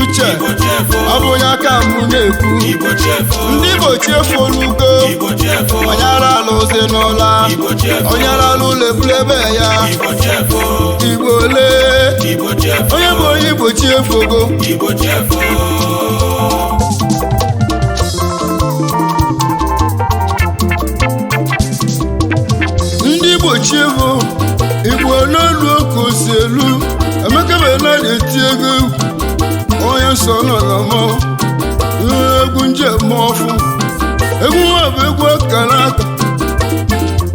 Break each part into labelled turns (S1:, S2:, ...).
S1: uche ọ bụ ya ka mụ na-ekwu ndị Igbo chefuolugo onye arala ozi n'ụla onye arala ụlọ ebulu ebe ya Igbo lee onye bụ onye Igbo chefugo. Ndị Igbo chiefu Igbo n'elu ka o si elu Emeka Bena na-eti ego onye nsọ nọ na mọ egwu njem ọfụ egwu nwa bụ egwu akara aka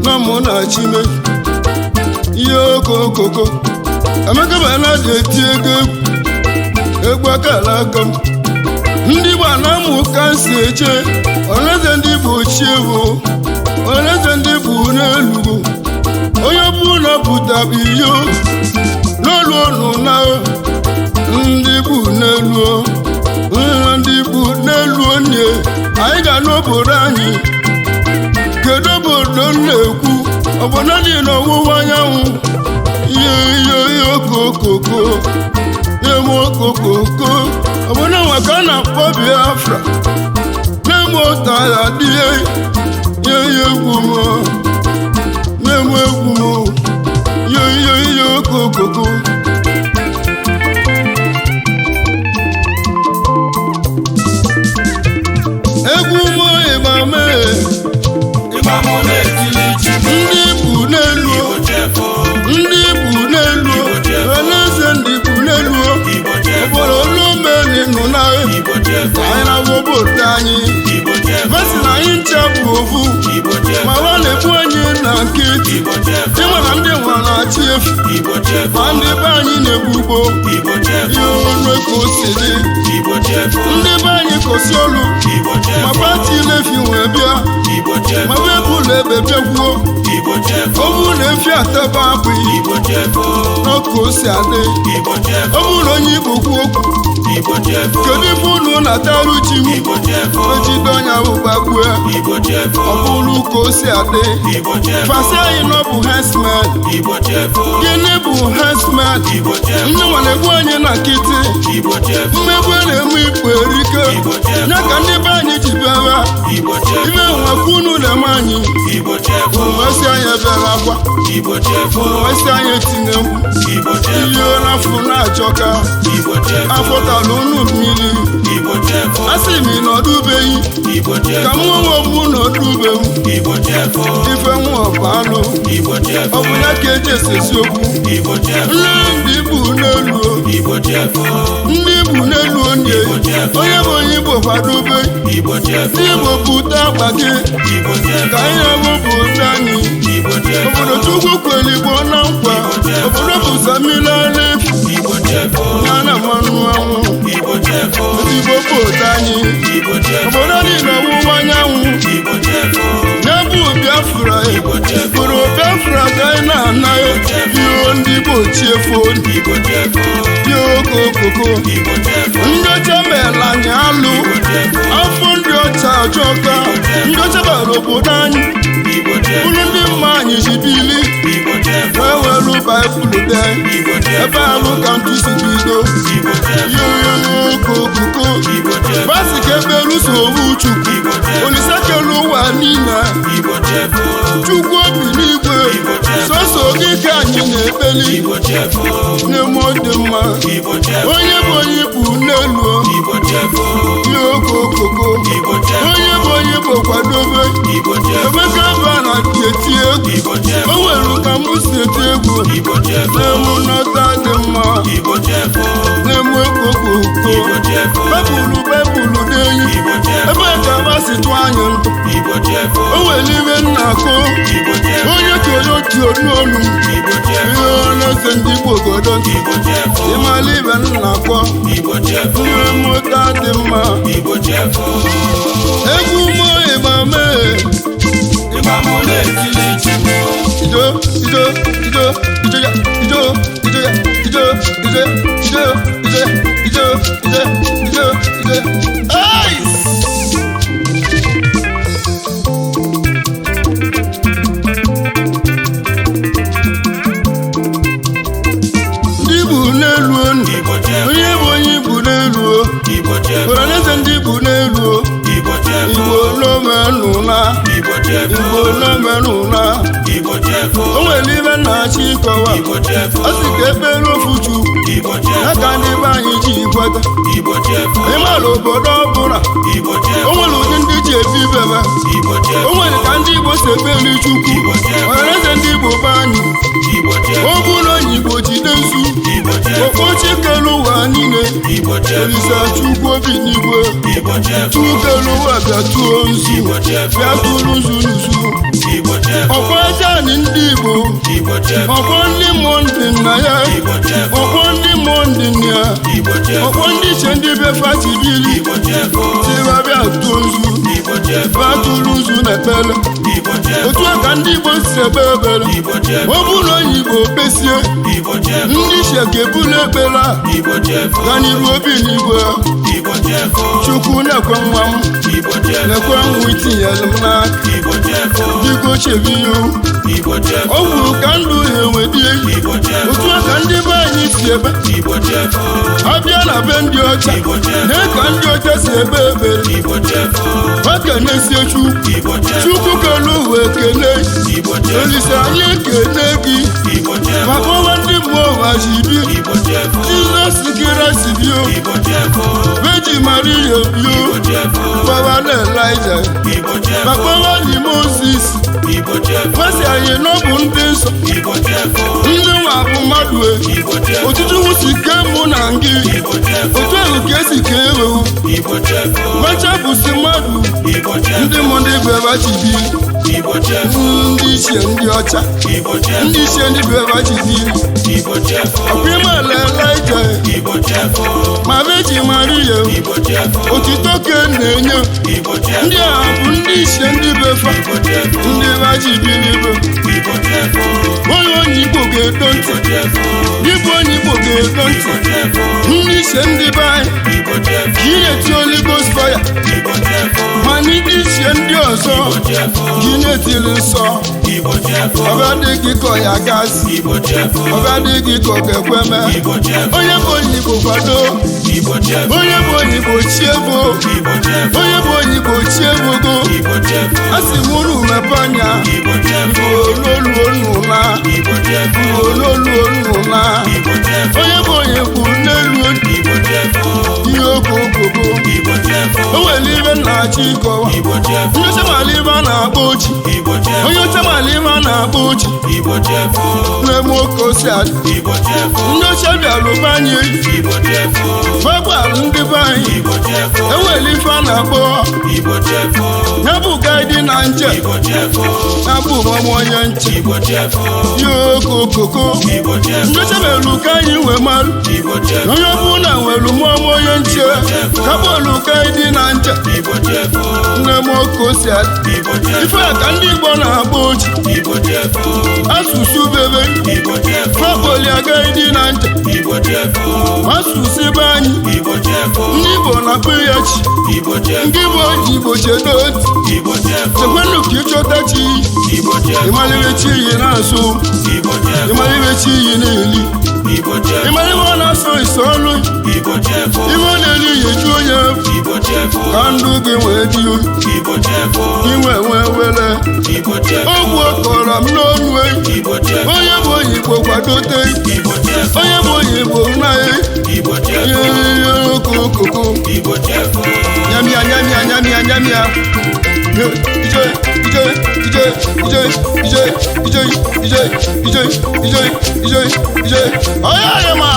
S1: na mụ na chime ihe okokoko Emeka Bena na-eti ego egwu akara aka m. Ndị Igbo na-amụ ka m si eche ọleze ndị Igbo chiefu ọleze ndị Igbo n'elugo onye bụ na pụtara iyo n'olu ọnụ na ndị bụ n'elu ndị bụ n'elu onye anyị ga n'obodo anyị. Kedu obodo m na-ekwu obodo dị n'ọwụwa anyanwụ ihe ihe ihe okokoko na-eme okokoko obodo nwa ka a na-akpọ Biafra na-eme ụtara dị ihe ihe egwu m na-eme egwu m ihe ihe ihe okokoko. Egwu m ịgba mee ndị bụ n'elu ndị bụ n'elu alaeze ndị bụ n'elu obodo olumeni nụ na anyị na-agwa obodo anyị basi na anyị ncha bụ ofu ma ọ na-ekwu anyị na nkịtị ịma na ndị nwa na-achị efu ma ndị be anyị na-egbu ugbo ihe onu ka o si dị ndị be anyị kosi olu ma pati lefi wee bịa ma bebụlụ ebe bịakwuo ọ bụrụ na efi ataba akpụ n'ọkụ o si adị ọ bụrụ na onye Igbo kwu okwu kedu ife unu na-atarụ chi m ejide ọnya ụgbagbue ọ bụrụ ka o si adị fasị anyị nọ bụ herdsmen. Gịnị bụ herdsmen? Ndị nwa na-egbu anyị na nkịtị mmegbu na-eme ikpo erike ya ka ndị be anyị ji bịara ibe nwakwu unu na-eme anyị unu anyị ebere akwa unu anyị etinye mkpu ihe n'afọ na-achọka afọ tara unu mmiri asị m ị nọdụbeghị ka mụ onwe m nọdụbe m ife nwa ọba alụ ọ bụ ya ka eji esesi okwu nne ndị bụ n'elu ndị bụ n'elu onye onye bụ onye Igbo kwadobe ndị Igbo pụta akpa gị ka anyị na-abụ obodo anyị obodo Chukwu kwere Igbo na nkwa obodo bụ samilala ya na mmanụ anwụ ezigbo obodo anyị obodo dị n'ọwụwa anyanwụ ya bụ Biafra bụrụ Biafra ka anyị na-ana ihe ndị Igbo chiefuo dị okokoko ndị ọcha meela anyị alụ afọ ndị ọcha ajọka ndị ọcha bara obodo anyị bụrụ ndị mma anyị ji bili wee were baịbụl dee ebe alụ ka ntụsi bido ihe okokoko basi ka ebe lụso owu Chukwu Olise kelu ụwa niile Chukwu obi n'igwe sọsọ gị ka anyị na-ekpeli na-eme dị mma onye bụ onye bụ n'elu ihe okokoko onye bụ onye bụ kwadobe Emeka Bena eti egwu o nwere ka m si eti egwu na-emu nnọta dị mma na-emu okokoko bebụlụ bebụlụ n'enyi ebe ka masị tụ anyị ntụ o nwere ibe nna akụ onye ka onye otu onu onu ihe ọnụeze ndị Igbo godo ịmala ibe nna akpọ ihe mmụta dị mma egwu mụ ịgba mee ijo ijo ijo ijo ya ijo ijo ya ijo ijo ijo ijo ijo ijo ijo ijo ice. Ndị bụ n'elu onu onye bụ onye bụ n'elu o Igbo n'omenụla o nwere ibe nna-achị ịkọwa ọ sị ka ekpere ofu Chukwu ya ka ndị be anyị ji kweta ịmara obodo ọbụla o nwere ụdị ndị ji ebi ibebe o nwere ka ndị Igbo si ekpere Chukwu ọhaneze ndị Igbo be anyị ọ bụrụ onye Igbo jide nzu okpochi kelu ụwa niile Olisa Chukwu obi n'igwe Chukwu kelu ụwa bịa tụọ nzu bịa tụrụ nzu nzu ọkwa ajaanị ndị Igbo ọkwa ndị mmụọ ndị nna ya ọkwa ndị mmụọ ndị nna ya ọkwa ndị iche ndị be fatibili tiwa bịa tụọ nzu bịa tụrụ nzu na ekpere otu a ka ndị Igbo si ekpe ekpere ọ bụrụ onye Igbo kpesie ndị iche ga-ebulu ekpere a gaa n'iru obi n'igwe Chukwu na-ekwe nwa m na-ekwe nwa itinyere m n'aka biko chebe ihe ọ gwuru ka ndụ ha enwedị otu a ka ndị be anyị si ebe abịa na be ndị ọcha nee ka ndị ọcha si ebe ebere okenesie Chukwu Chukwu kelu ụwa ekele Olise anyị ekele gị maka ọnwa ndị mmụọ ụwa ji bi Jizọs Kraịst bio Virgin Maria bio Baba na Elaịja maka ọnwa anyị Mozis kwesị anyị na ọ bụ ndị nsọ ndị nwa bụ mmadụ otutu wusi ke mụ na ngị otu ahụ ka esi kee ewewu mechapụsi mmadụ ndị mụ ndị bụ ebe chi bi ndị ichie ndị ọcha ndị ichie ndị bụ ebe chi bi ọkwa ime ala Elaịja ma Virgin Maria otito ke na-enye ndị a bụ ndị ichie ndị befa ndị be chi bi n'igwe onye onye Igbo ga-edo ntị dịbụ onye Igbo ga-edo ntị ndị ichie ndị be anyị ka ị na-eti Holy Ghost fire ma ndị ichie ndị ọzọ ka ị na-etiri nsọ ọbịa dị gị ka ọ ya gazi ọbịa dị gị ka ọ ga-ekwe mee onye bụ onye Igbo kwado onye bụ onye Igbo chie bụ onye bụ onye Igbo chie bogo a sị m unu mepe anya ololu onu na ololu onu na onye bụ onye kwuru n'elu ihe okokoko o nwere ibe nna-achọ ịkọwa onye ọcha mara ibe a na-akpọ ochi onye ọcha mara ibe a na-akpọ ochi na-eme oke osi adị ndị ọcha bịara ụba anyị gbagbalụ ndị be anyị enwere ife a na-akpọ ya bụ gaidi na nje ya bụ mọmụ onye nche ihe okokoko ndị ọcha mere ụka anyị wee marụ onye ọbụla nwere mụọmụ onye nche kabọọlụ gaidi na nje nne m oke osi adị ife a ka ndị Igbo na-akpọ ochi asụsụ bebe fakoli agaghị na nje asụsụ ebe anyị ndị Igbo na-akpọ ya chi ndị bụ onye Igbo chedo otu chekwanụ ka ịchọta chi ịmalire chi yi na-asụ ịmalire chi yi na-eli ịmalire ọ na-asụ ise ọlụ ibe ọ na-eli ya eju onye ka ndụ gị wee dị inwe nwee were ogwu kọrọ m n'onu onye bụ onye Igbo kwadote onye bụ onye Igbo naghị ihe okokoko nyamia nyamia nyamia nyamia ije ije ije ije ije ije ije ije ije ije ije ọyarịma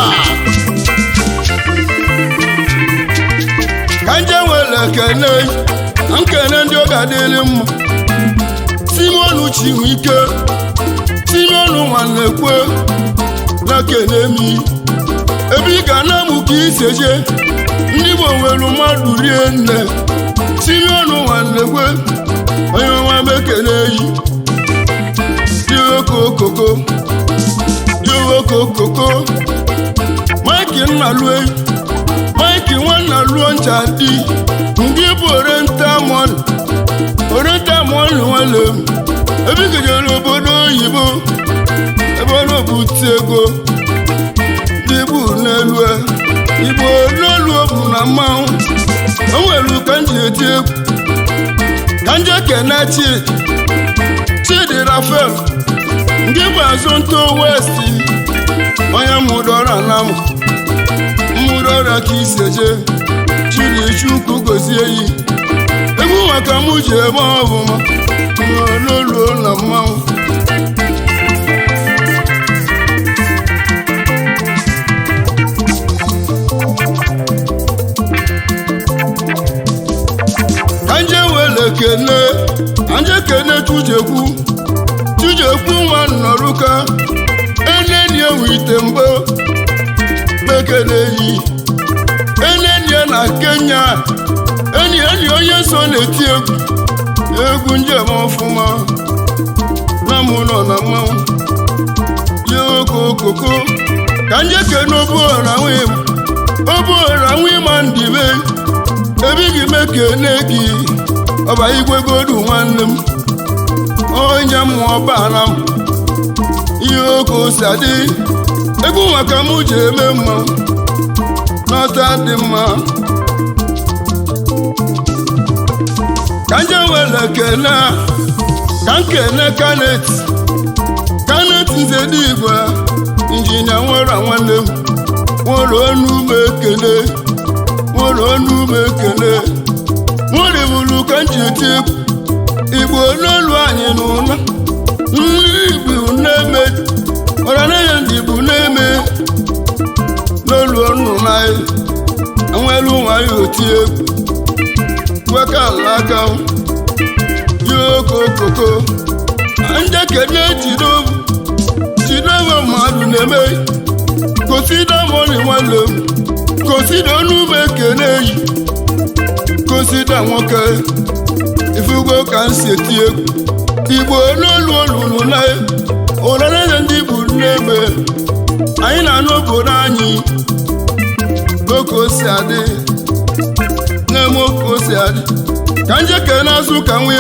S1: ka nje nwere ekele nkele ndị ọ ga-adịrị mma Simonu Chinwike Simonu Nwanekwe na kenemi ebe ị ga na-amụ ka isi eje ndị Igbo nwere mmadụ rie nne Simonu Nwanekwe onye ọnwa mekele yi okokoko okokoko Mike Nnalue Mike Nwannaluo ncha dị ndị bụ oriental oriental nwale ebe ị gejere obodo oyibo ebe ọ na-ebute ego ndị bụ n'elu Igbo n'elu bụ na mmanwụ o nwere ụka m ji eti egwu ka Ka nje kene Chidi Rafael ndị bụ azụ ntụ West onye mụdọrọ na m mụdọrọ ka isi eje. Chidi Chukwu gozie yi egwu maka mụ ji eme ọbụma n'oluo na mmanwụ. Ka nje wele kene ka nje kene Tujekwu nwa nnọrụka eneni ewu ite mbọ mekene yi enenie na Kenya enyi enyi onye so na-eti egwu egwu njem ọfụma na mụ nọ na mmanwụ ya okokoko. Ka nje kene obuora nwa ndibe ebighị m ekene gị ọba igwe godu nwanne m onye mmụọ bara m ihe oke ose adị egwu maka mụ ji eme mma n'ọta dị mma. Ka nje were kene ka nkene Kanet Nzedigwe injinia nwere nwanne m nwere onu m ekene nwere onu m ekene nwere bulu ka nji eti egwu Igbo n'olu anyị n'ụlọ ndị Igbo na-eme ọranaye ndị Igbo na-eme n'olu ọnụ n'anyị enwelu nwayọ oti egwu wekala aka ya okokoko. Njekene jidobe mmadụ na-eme kosida mọni nwanne m kosida onu m ekene yi kosida nwoke ifugo ka m si eti egwu Igbo n'olu olulu na ụlọneze ndị Igbo na-eme anyị na-anụ obodo anyị n'oke osi adị na-eme oke osi adị. Ka njekere azụ ka nwa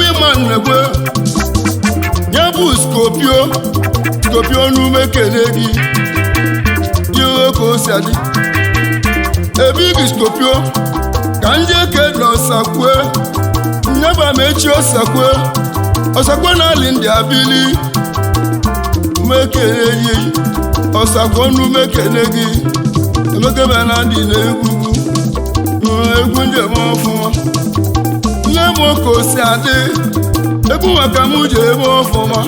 S1: ịma nnekwe ya bụ skopio n'ume kene gị ya oke osi adị ebighi skopio. Ka njeke na ọsakwe nyeba m echi ọsakwe na alị ndị abili mekene gị ọsakwe ọnụ mekene gị emekebe na ndị na-egwugwu egwu njem ọfụma nne m ka o si adị egwu maka mụ ji eme ọfụma.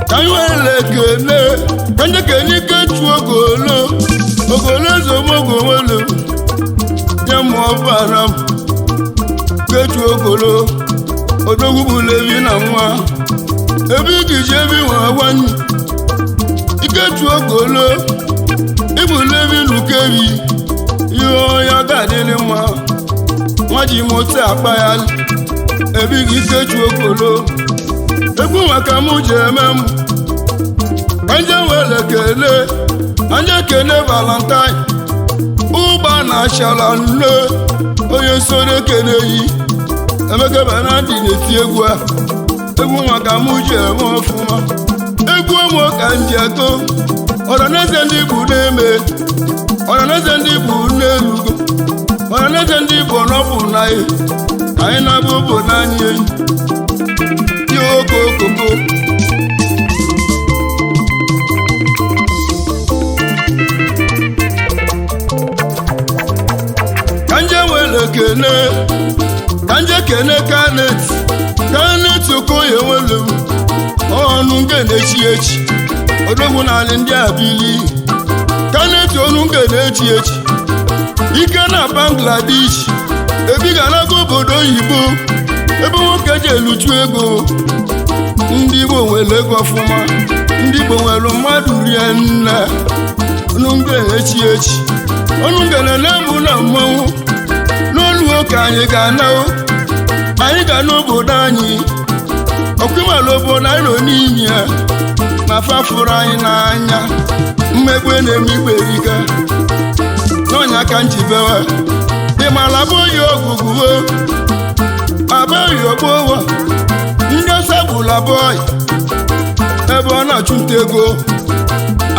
S1: Ka anyị were kele ka njekene ike chuo ogolo ogolo ezemogo nwere nye m ọbara m kechu ogolo odogwu bụ levi na nwa ebe igiji ebi nwa gwanyi ikechu ogolo ịbụ levi nukebi ihe onye ga-adịrị mma nwa ji moto akpa ya ebighị ikechu ogolo egwu maka mụ ji eme m. Ka nje were kele anya ekele Valentine ụgba na achala nne onye soro ekele yi Emeka Benadi na-eti egwu a egwu maka mụ ji eme ọfụma egwu ụmụ ka m ji eto ọraneze ndị Igbo na-eme ọraneze ndị Igbo na-elugo ọraneze ndị Igbo nọpụ na anyị na-abụ obodo anyị ya okokoko. Ka nje were kene ka nje kene Kanet Okoye nwere ọnụ nke na-echi echi odogwu n'alị ndị abili Kanet ọnụ nke na-echi echi ike na Bangladesh ebiganago obodo oyibo ebe nwoke ji eluchu ego. Ndị Igbo nwere ego ọfụma ndị Igbo nwere mmadụ rie nne ọnụ nke na-echi echi ọnụ nke na-eme na mmanwụ n'olu oke anyị ga-ana anyị ga n'obodo anyị ọkụmala obodo anyị nọ n'inyi ya na fafụrụ anyị n'anya mmegbu na-eme igbe erika n'ọnya ka njibewe ịmala abụghị ogwugwuo abụghị ogbowo ndị ọsọ gbula bọị ebe ọ na-achụnta ego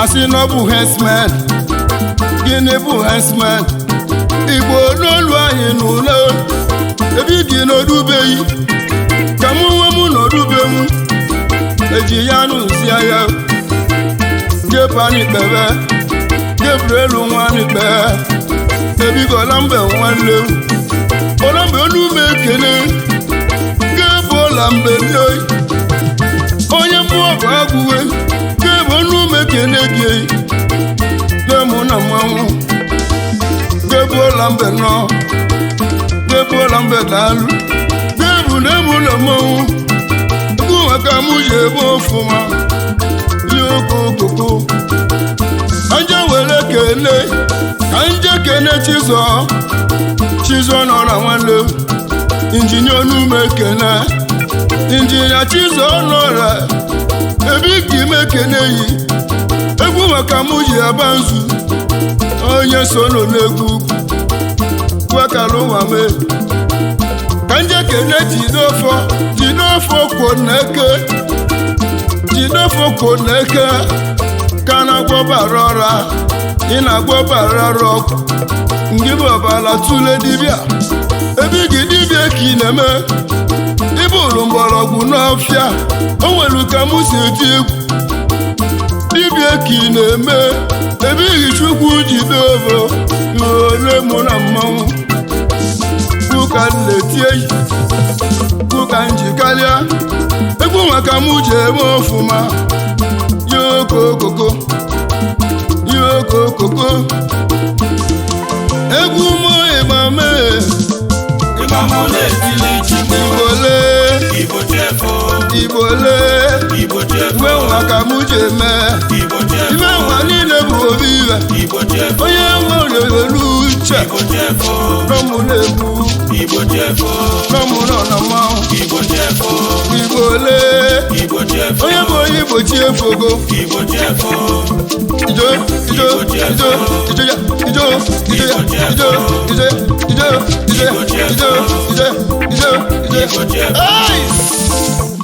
S1: asị na ọ bụ herdsmen. Gịnị bụ herdsmen? Igbo n'olu anyị n'ụlọ Ebe gị n'odubeghị ka mụ nwe mụ n'odubenwu eji ya nụzi ya jebani kpebe Gabriel nwanyị kpee ebigola mbe nwanne ola mgbe olu m ekene ga-ebuola mgbe nnoi onye mmụọ bụ agwụwe ga-ebu onu m ekene gị ga-emụ na mmanwụ ga-ebuola mbe nọ ga-ebuola mbe daalụ ga-ebu na emu na mmanwụ egwu maka mụ ji ebu ọfụma ihe okokoko anje were kene ka nje kene Chizọ Chizọ nọ na nwanne injinia onume kene injinia Chizọ nọra ebe ike ime kene yi egwu maka mụ ji aba nzu onye so nọ n'egwu gwakara ụwa mee ka nje kene Jideofor Jideofor kwuo na-eke Jideofor kwuo na-eke ka na-agwọbara ọra ị na-agwọbara ọra ọkụ ngị bụ ọbara tụle dibịa ebe gị dibịa ka ị na-eme ịbụrụ mgbọrọgwụ n'ọfịa o nwere ka mụ si eti egwu dibịa ka ị na-eme ebe gị Chukwu Jideofor ole mụ na mmanwụ kụka nletie yi kụka njikarịa egwu maka mụ ji eme ọfụma yokokoko yokokoko egwu mụ ịgba mee
S2: Ịgba mụ na-etili Chukwu.
S1: Igbole
S2: Igbo chefo.
S1: Igbole
S2: Igbo chefo.
S1: uwe nwa ka mụ ji eme
S2: Igbo chefo.
S1: ime nwa niile bụ obi iwe
S2: Igbo chefo.
S1: onye nwere elu uche
S2: Igbo chefo.
S1: nọmụ na-egwu
S2: Igbo chefo.
S1: nọmụ nọ na mmanwụ
S2: Igbo chefo.
S1: Igbole
S2: Igbo chefo.
S1: onye bụ onye Igbo chi efogo
S2: Igbo chefo.
S1: ijo ijo ijo ijo ya ijo ijo ya ijo ijo ijo ijo ijo ijo ijo ijo. Hey!